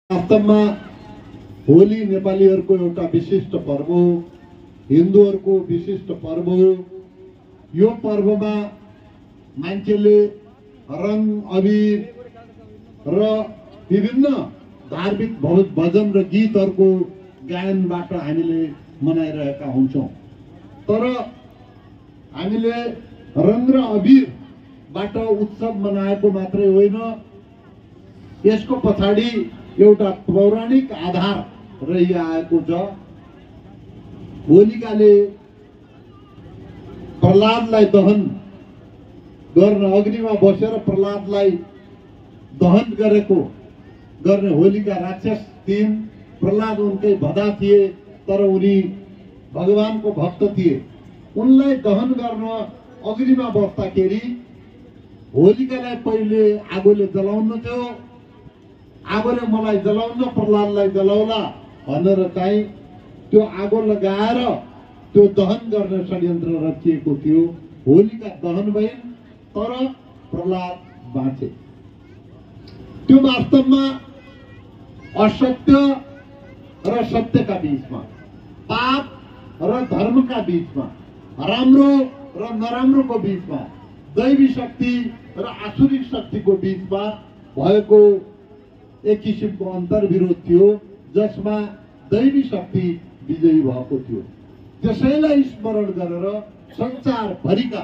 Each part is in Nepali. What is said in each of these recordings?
वास्तवमा होली नेपालीहरूको एउटा विशिष्ट पर्व हो, हिन्दूहरूको विशिष्ट पर्व हो। यो पर्वमा मान्छेले रङ अबिर र विभिन्न धार्मिक भजन र गीतहरूको गायनबाट हामीले मनाइरहेका हुन्छौँ। तर हामीले रङ र अबिरबाट उत्सव मनाएको मात्रै होइन, यसको पछाडि एउटा पौराणिक आधार रहिआएको छ। होलिकाले प्रहलादलाई दहन गर्न अग्निमा बसेर प्रहलादलाई दहन गर्ने होलिका राक्षस थिइन्। प्रहलाद उनकै भदा थिए, तर उनी भगवानको भक्त थिए। उनलाई दहन गर्न अग्निमा बस्दाखेरि होलिकालाई पहिले आगोले जलाउनु थियो। आगोले मलाई जलाउन, प्रहलादलाई जलाउला भनेर चाहिँ त्यो आगो लगाएर त्यो दहन गर्ने षड्यन्त्र रचिएको थियो। होलिका दहन भइन्, तर प्रहलाद बाँचे। त्यो वास्तवमा असत्य र सत्यका बीचमा, पाप र धर्मका बीचमा, राम्रो र नराम्रोको बीचमा, दैवी शक्ति र आसुरिक शक्तिको बीचमा भएको एक किसिमको अन्तर्विरोध थियो, जसमा दैवी शक्ति विजयी भएको थियो। त्यसैलाई स्मरण गरेर संसारभरिका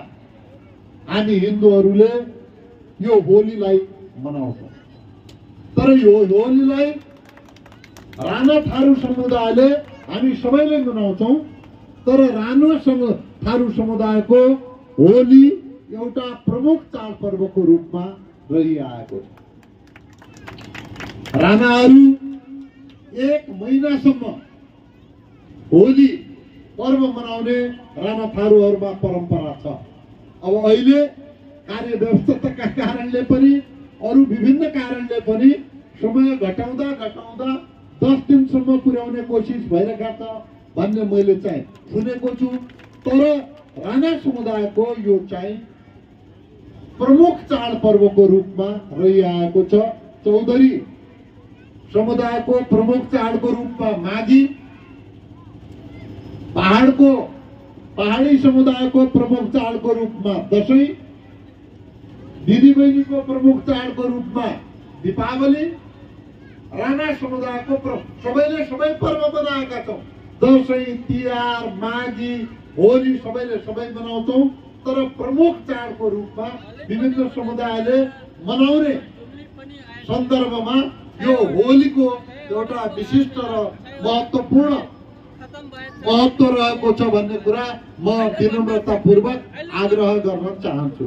हामी हिन्दूहरूले यो होलीलाई मनाउँछौँ। तर यो होलीलाई राणा थारू समुदायले हामी सबैले मनाउँछौँ। तर राणा थारू समुदायको होली एउटा प्रमुख चाडपर्वको रूपमा रहिआएको छ। राणाहरू एक महिनासम्म होली पर्व मनाउने राणा थारूहरूमा परम्परा छ। अब अहिले कार्य व्यस्तताका कारणले पनि, अरू विभिन्न कारणले पनि समय घटाउँदा 10 दिनसम्म पुर्याउने कोसिस भइरहेका छ भन्ने मैले चाहिँ सुनेको छु। तर राणा समुदायको यो चाहिँ प्रमुख चाडपर्वको रूपमा रहिआएको छ। चौधरी समुदायको प्रमुख चाडको रूपमा माघी, पहाडी समुदायको प्रमुख चाडको रूपमा दशैं, दिदीबहिनीको प्रमुख चाडको रूपमा दीपावली, राणा समुदायको सबैले सबै पर्व मनाएका छौँ। दशैं, तिहार, माघी, होली सबैले सबै मनाउँछौँ। तर प्रमुख चाडको रूपमा विभिन्न समुदायले मनाउने सन्दर्भमा यो होलीको एउटा विशिष्ट र महत्त्वपूर्ण महत्त्व रहेको छ भन्ने कुरा म विनम्रतापूर्वक आग्रह गर्न चाहन्छु।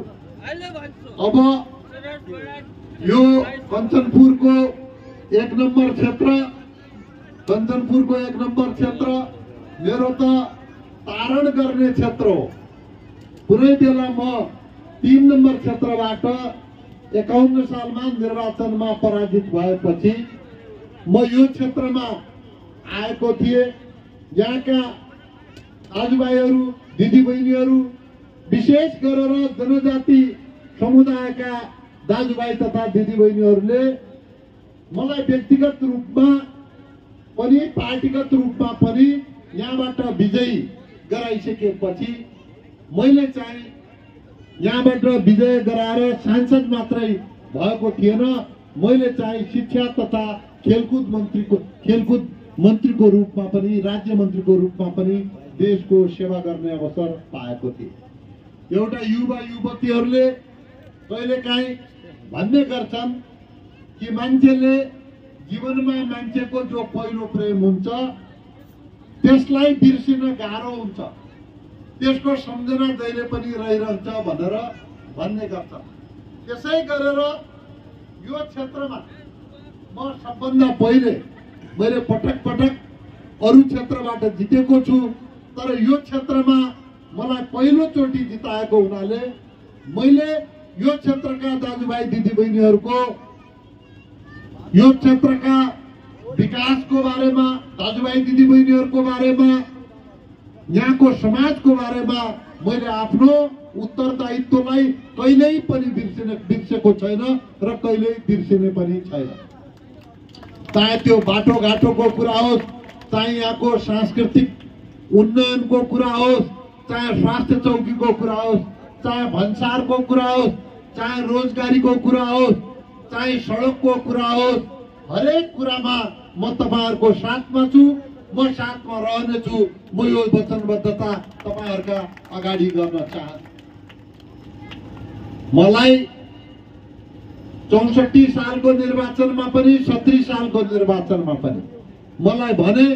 अब यो कञ्चनपुरको एक नम्बर क्षेत्र मेरो त तारण गर्ने क्षेत्र हो। कुनै बेला म 3 नम्बर क्षेत्रबाट 51 सालमा निर्वाचनमा पराजित भएपछि म यो क्षेत्रमा आएको थिएँ। यहाँका दाजुभाइहरू, दिदीबहिनीहरू, विशेष गरेर जनजाति समुदायका दाजुभाइ तथा दिदीबहिनीहरूले मलाई व्यक्तिगत रूपमा पनि पार्टीगत रूपमा पनि यहाँबाट विजयी गराइसकेपछि मैले चाहिँ यहाँबाट विजय गराएर सांसद मात्रै भएको थिएन, मैले चाहिँ शिक्षा तथा खेलकुद मन्त्रीको रूपमा पनि, राज्य मन्त्रीको रूपमा पनि देशको सेवा गर्ने अवसर पाएको थिएँ। एउटा युवा युवतीहरूले कहिलेकाहीँ भन्ने गर्छन् कि मान्छेले जीवनमा मान्छेको जो पहिलो प्रेम हुन्छ त्यसलाई बिर्सिन गाह्रो हुन्छ, त्यसको सम्झना जहिले पनि रहिरहन्छ भनेर भन्ने गर्छ। त्यसै गरेर यो क्षेत्रमा म सबभन्दा पहिले मैले पटक अरू क्षेत्रबाट जितेको छु, तर यो क्षेत्रमा मलाई पहिलोचोटि जिताएको हुनाले मैले यो क्षेत्रका दाजुभाइ दिदीबहिनीहरूको, यो क्षेत्रका विकासको बारेमा, दाजुभाइ दिदीबहिनीहरूको बारेमा, यहाँको समाजको बारेमा मैले आफ्नो उत्तरदायित्वलाई कहिल्यै पनि बिर्सेको छैन र कहिल्यै बिर्सिने पनि छैन। चाहे त्यो बाटोघाटोको कुरा होस्, चाहे यहाँको सांस्कृतिक उन्नयनको कुरा होस्, चाहे स्वास्थ्य चौकीको कुरा होस्, चाहे भन्सारको कुरा होस्, चाहे रोजगारीको कुरा होस्, चाहे सडकको कुरा होस्, हरेक कुरामा म तपाईहरुको साथमा छु, म साथमा रहनेछु। म यो वचनबद्धता तपाईहरुका अगाडि गर्न चाहन्छु। मलाई 64 सालको निर्वाचनमा पनि 70 सालको निर्वाचनमा पनि मलाई भने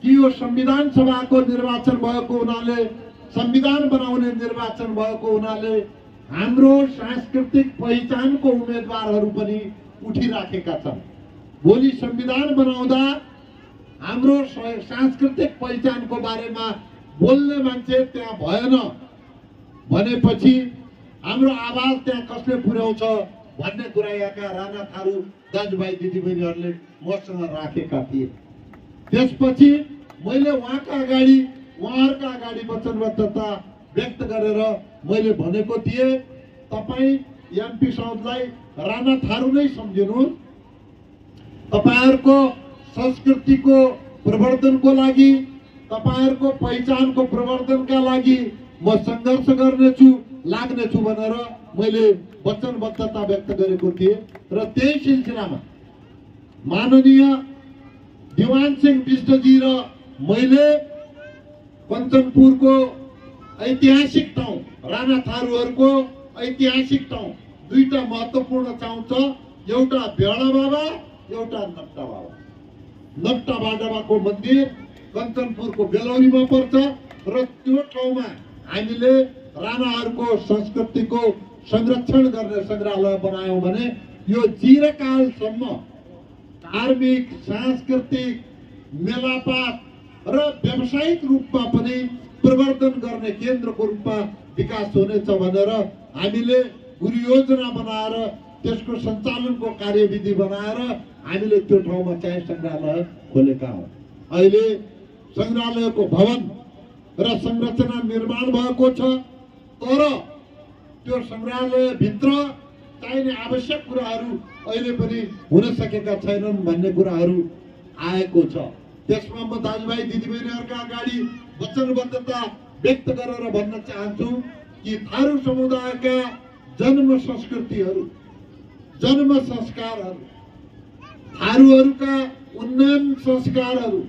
कि यो संविधान सभाको निर्वाचन भएको हुनाले, संविधान बनाउने निर्वाचन भएको हुनाले हाम्रो सांस्कृतिक पहिचानको उम्मेदवारहरू पनि उठिराखेका छन्। भोलि संविधान बनाउँदा हाम्रो सांस्कृतिक पहिचानको बारेमा बोल्ने मान्छे त्यहाँ भएन भनेपछि हाम्रो आवाज त्यहाँ कसले पुर्याउँछ भन्ने कुरा यहाँका राणा थारू दाजुभाइ दिदीबहिनीहरूले मसँग राखेका थिए। त्यसपछि मैले उहाँहरूका अगाडि वचनबद्धता व्यक्त गरेर मैले भनेको थिएँ, तपाईँ एमपी साउदलाई राणा थारू नै सम्झिनुहोस्, तपाईहरुको संस्कृतिको प्रवर्धनको लागि, तपाईहरुको पहिचानको प्रवर्धनका लागि म संघर्ष गर्नेछु, लाग्नेछु भनेर मैले वचनबद्धता व्यक्त गरेको थिएँ। र त्यही सिलसिलामा माननीय दिवान सिंह विष्टजी र मैले कञ्चनपुरको ऐतिहासिक ठाउँ, राणा थारूहरूको ऐतिहासिक ठाउँ, दुईटा महत्त्वपूर्ण ठाउँ छ, एउटा भेडा बाबा, एउटा नक्टा बाबा। नक्टा बाबाको मन्दिर कञ्चनपुरको बेलौरीमा पर्छ र त्यो ठाउँमा हामीले राणाहरूको संस्कृतिको संरक्षण गर्ने संग्रहालय बनायौं भने यो चिरकालसम्म धार्मिक, सांस्कृतिक, मेलापात र व्यावसायिक रूपमा पनि प्रवर्धन गर्ने केन्द्रको रूपमा विकास हुनेछ भनेर हामीले गुरुयोजना बनाएर त्यसको सञ्चालनको कार्यविधि बनाएर हामीले त्यो ठाउँमा चाहिँ संग्रहालय खोलेका हौं। अहिले संग्रहालयको भवन र संरचना निर्माण भएको छ, तर त्यो संग्रहालय भित्र चाहिने आवश्यक कुराहरू अहिले पनि हुन सकेका छैनन् भन्ने कुराहरू आएको छ। त्यसमा म दाजुभाइ दिदीबहिनीहरूका अगाडि वचनबद्धता व्यक्त गरेर भन्न चाहन्छु कि थारू समुदायका जन्म संस्कृतिहरू, जन्म संस्कारहरू, थारूहरूका उन्नयन संस्कारहरू,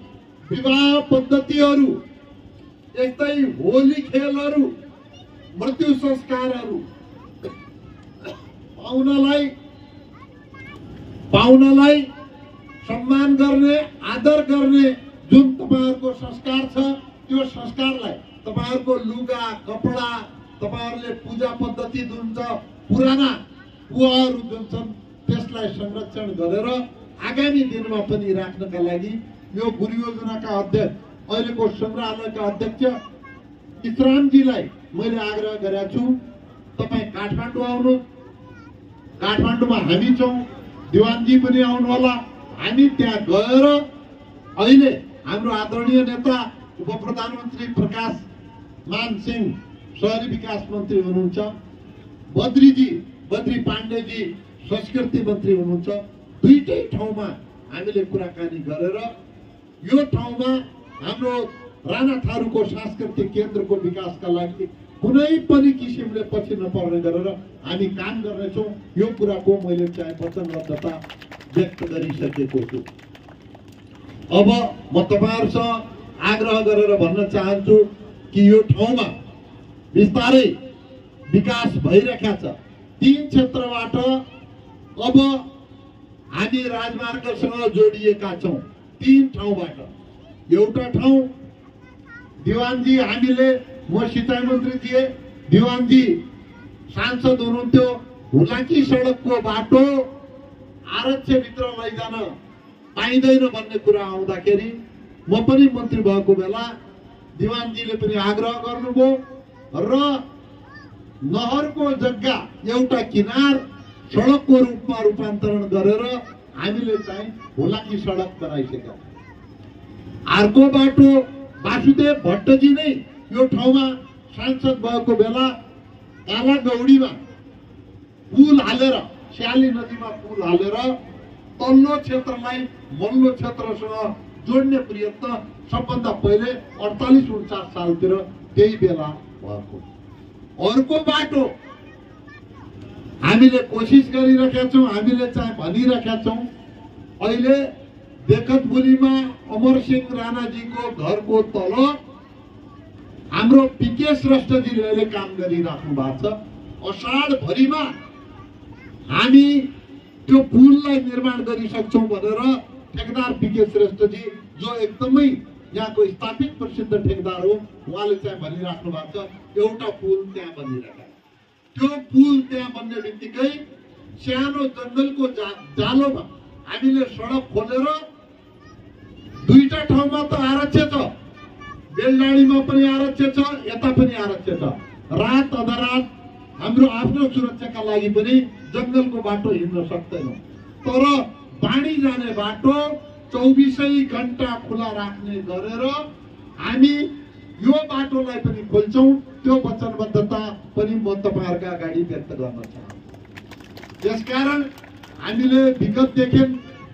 विवाह पद्धतिहरू, यस्तै होली खेलहरू, मृत्यु संस्कारहरू पाहुनालाई सम्मान गर्ने, आदर गर्ने जुन तपाईहरुको संस्कार छ, त्यो संस्कारलाई तपाईहरुको लुगा, कपडा, तपाईहरुले पूजा पद्धति जुन छ, पुराना पुवाहरू जुन छन्, त्यसलाई संरक्षण गरेर आगामी दिनमा पनि राख्नका लागि यो गुरुयोजनाका अध्यक्ष, अहिलेको संग्रहालयका अध्यक्ष इस्रामजीलाई मैले आग्रह गरेको छु, तपाईँ काठमाडौँ आउनु। काठमाडौँमा हामी छौँ, दिवानजी पनि आउनु होला। हामी त्यहाँ गएर अहिले हाम्रो आदरणीय नेता उप प्रधानमन्त्री प्रकाश मान सिंह शहरी विकास मन्त्री हुनुहुन्छ, बद्री पाण्डेजी संस्कृति मन्त्री हुनुहुन्छ। दुईटै ठाउँमा हामीले कुराकानी गरेर यो ठाउँमा हाम्रो राणा थारूको सांस्कृतिक केन्द्रको विकासका लागि कुनै पनि किसिमले पछि नपर्ने गरेर हामी काम गर्नेछौँ। यो कुराको मैले चाहिँ वचनबद्धता व्यक्त गरिसकेको छु। अब म तपाईहरुसँग आग्रह गरेर भन्न चाहन्छु कि यो ठाउँमा बिस्तारै विकास भइरहेको छ। 3 क्षेत्रबाट अब हामी राजमार्गसँग जोडिएका छौँ। 3 ठाउँबाट। एउटा ठाउँ दिवानजी, हामीले म सिंचाइ मन्त्री थिए, दिवानजी सांसद हुनुहुन्थ्यो, हुलाकी सडकको बाटो आरक्षभित्र लैजान पाइँदैन भन्ने कुरा आउँदाखेरि म पनि मन्त्री भएको बेला दिवानजीले पनि आग्रह गर्नुभयो र नहरको जग्गा एउटा किनार सडकको रूपमा रूपान्तरण गरेर हामीले चाहिँ हुलाकी सडक बनाइसक्यौं। अर्को बाटो वासुदेव भट्टजी नै यो ठाउँमा सांसद भएको बेला काला गौडीमा पुल हालेर, स्याली नदीमा पुल हालेर तल्लो क्षेत्रलाई मल्लो क्षेत्रसँग जोड्ने प्रयत्न सबभन्दा पहिले 48-49 सालतिर त्यही बेला भएको। अर्को बाटो हामीले कोसिस गरिरहेका छौँ, हामीले चाहिँ भनिरहेका छौँ। अहिले देखतबुलीमा अमरसिंह राणाजीको घरको तल हाम्रो पीके श्रेष्ठजीले अहिले काम गरिराख्नु भएको छ। अषाढभरिमा हामी त्यो पुललाई निर्माण गरिसक्छौँ भनेर ठेकेदार पीके श्रेष्ठजी, जो एकदमै यहाँको स्थापित प्रसिद्ध ठेकेदार हो, उहाँले चाहिँ भनिराख्नु भएको छ एउटा पुल त्यहाँ बनिरहेको। त्यो पुल त्यहाँ बन्ने बित्तिकै सानो जङ्गलको जालोमा हामीले सडक खोलेर दुईटा ठाउँमा त आरक्ष छ, बेलडाँडीमा पनि आरक्ष छ, यता पनि आरक्ष छ। रात अधरात हाम्रो आफ्नो सुरक्षाका लागि पनि जङ्गलको बाटो हिँड्न सक्दैनौँ, तर बाणी जाने बाटो 24 घण्टा खुला राख्ने गरेर हामी यो बाटोलाई पनि खोल्छौँ। त्यो वचनबद्धता पनि म तपाईँहरूका अगाडि व्यक्त गर्न चाहन्छु। यसकारण हामीले विगतदेखि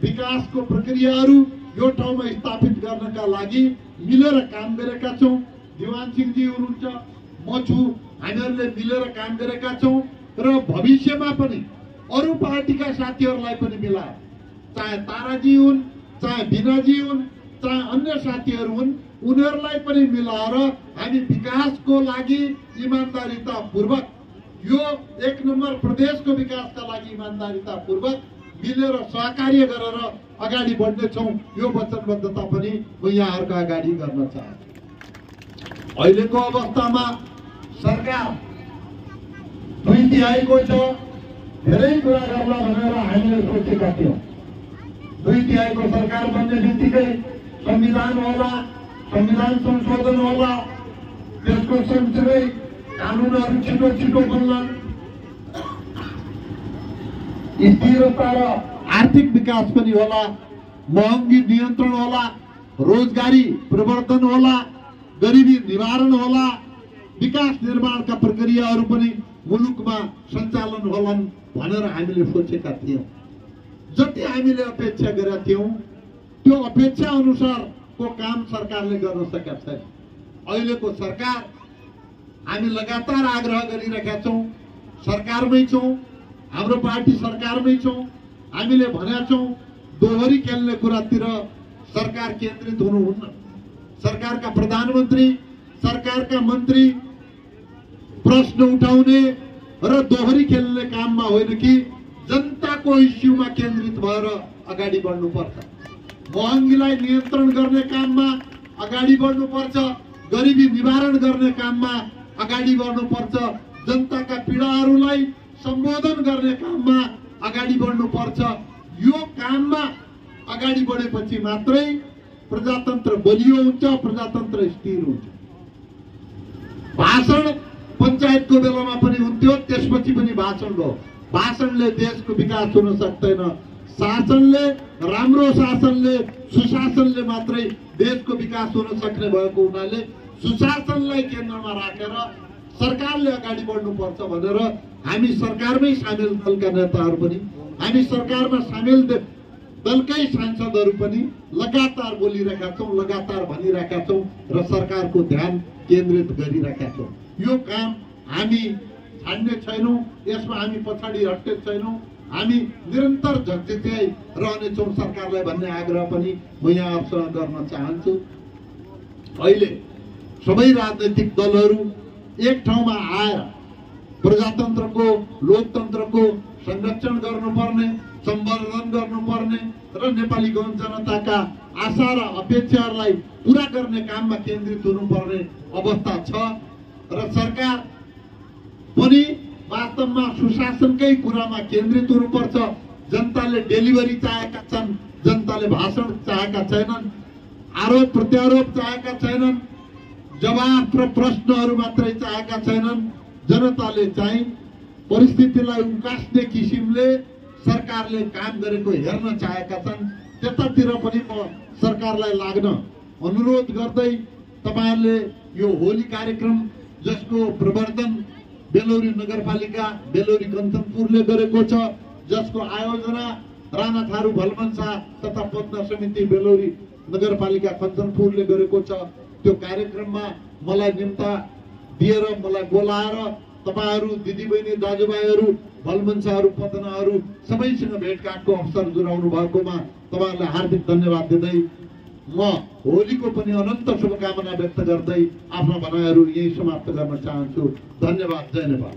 विकासको प्रक्रियाहरू यो ठाउँमा स्थापित गर्नका लागि मिलेर काम गरेका छौँ। दिवान सिंहजी हुनुहुन्छ, म छु, हामीहरूले मिलेर काम गरेका छौँ र भविष्यमा पनि अरू पार्टीका साथीहरूलाई पनि मिलाएर, चाहे ताराजी हुन्, चाहे बिनाजी हुन्, चाहे अन्य साथीहरू हुन्, उनीहरूलाई पनि मिलाएर हामी विकासको लागि इमान्दारितापूर्वक, यो 1 नम्बर प्रदेशको विकासका लागि इमान्दारितापूर्वक मिलेर सहकार्य गरेर अगाडि बढ्नेछौँ। यो वचनबद्धता पनि म यहाँहरूका अगाडि गर्न चाहन्छु। अहिलेको अवस्थामा सरकार 2 तिहाईको छ, धेरै कुरा गर्ला भनेर हामीले सोचेका थियौँ। 2 तिहाईको सरकार बन्ने बित्तिकै संविधान होला, संविधान संशोधन होला, त्यसको सँगसँगै कानुनहरू छिटो छिटो बन्लान्, स्थिरता र आर्थिक विकास पनि होला, महँगी नियन्त्रण होला, रोजगारी प्रवर्धन होला, गरिबी निवारण होला, विकास निर्माणका प्रक्रियाहरू पनि मुलुकमा सञ्चालन होलान् भनेर हामीले सोचेका थियौँ। जति हामीले अपेक्षा गरेका थियौँ त्यो अपेक्षा अनुसारको काम सरकारले गर्न सकेका छैन। अहिलेको सरकार हामी लगातार आग्रह गरिरहेका छौँ, सरकारमै छौँ, हाम्रो पार्टी सरकारमै छौँ। हामीले भनेका छौँ दोहोरी खेल्ने कुरातिर सरकार केन्द्रित हुनुहुन्न। सरकारका प्रधानमन्त्री, सरकारका मन्त्री प्रश्न उठाउने र दोहोरी खेल्ने काममा होइन कि जनताको इस्युमा केन्द्रित भएर अगाडि बढ्नुपर्छ। महँगीलाई नियन्त्रण गर्ने काममा अगाडि बढ्नुपर्छ, गरिबी निवारण गर्ने काममा अगाडि बढ्नुपर्छ, जनताका पीडाहरूलाई सम्बोधन गर्ने काममा अगाडि बढ्नुपर्छ। यो काममा अगाडि बढेपछि मात्रै प्रजातन्त्र बलियो हुन्छ, प्रजातन्त्र स्थिर हुन्छ। भाषण पञ्चायतको बेलामा पनि हुन्थ्यो, त्यसपछि पनि भाषण भयो। भाषणले देशको विकास हुन सक्दैन। शासनले, राम्रो शासनले, सुशासनले मात्रै देशको विकास हुन सक्ने भएको हुनाले सुशासनलाई केन्द्रमा राखेर सरकारले अगाडि बढ्नुपर्छ भनेर हामी सरकारमै सामेल दलका नेताहरू पनि, हामी सरकारमा सामेल दलकै सांसदहरू पनि लगातार बोलिरहेका छौँ, लगातार भनिरहेका छौँ र सरकारको ध्यान केन्द्रित गरिरहेका छौँ। यो काम हामी छाड्ने छैनौँ, यसमा हामी पछाडि हट्ने छैनौँ। हामी निरन्तर झकझक्याइ रहनेछौँ सरकारलाई भन्ने आग्रह पनि म यहाँहरूसँग गर्न चाहन्छु। अहिले सबै राजनैतिक दलहरू एक ठाउँमा आएर प्रजातन्त्रको, लोकतन्त्रको संरक्षण गर्नुपर्ने, सम्वर्धन गर्नुपर्ने र नेपाली गौण जनताका आशा र अपेक्षाहरूलाई पुरा गर्ने काममा केन्द्रित हुनुपर्ने अवस्था छ र सरकार पनि वास्तवमा सुशासनकै कुरामा केन्द्रित हुनुपर्छ। जनताले डेलिभरी चाहेका छन्, जनताले भाषण चाहेका छैनन्, आरोप प्रत्यारोप चाहेका छैनन्, जवाफ र प्रश्नहरू मात्रै चाहेका छैनन्। जनताले चाहिँ परिस्थितिलाई उकास्ने किसिमले सरकारले काम गरेको हेर्न चाहेका छन्। त्यतातिर पनि म सरकारलाई लाग्न अनुरोध गर्दै तपाईहरुले यो होली कार्यक्रम जसको प्रवर्धन बेलौरी नगरपालिका, बेलौरी कञ्चनपुरले गरेको छ, जसको आयोजना राणा थारू भलमन्सा तथा पद्मा समिति बेलौरी नगरपालिका कञ्चनपुरले गरेको छ। त्यो कार्यक्रममा मलाई निम्ता दिएर मलाई बोलाएर तपाईहरू दिदीबहिनी दाजुभाइहरू भलमन्साहरू पदनाहरू सबैसँग भेटघाटको अवसर जुराउनु भएकोमा तपाईहरुलाई हार्दिक धन्यवाद दिँदै म होलीको पनि अनन्त शुभकामना व्यक्त गर्दै आफ्ना भनाइहरू यही समाप्त गर्न चाहन्छु। धन्यवाद। जय नेपाल।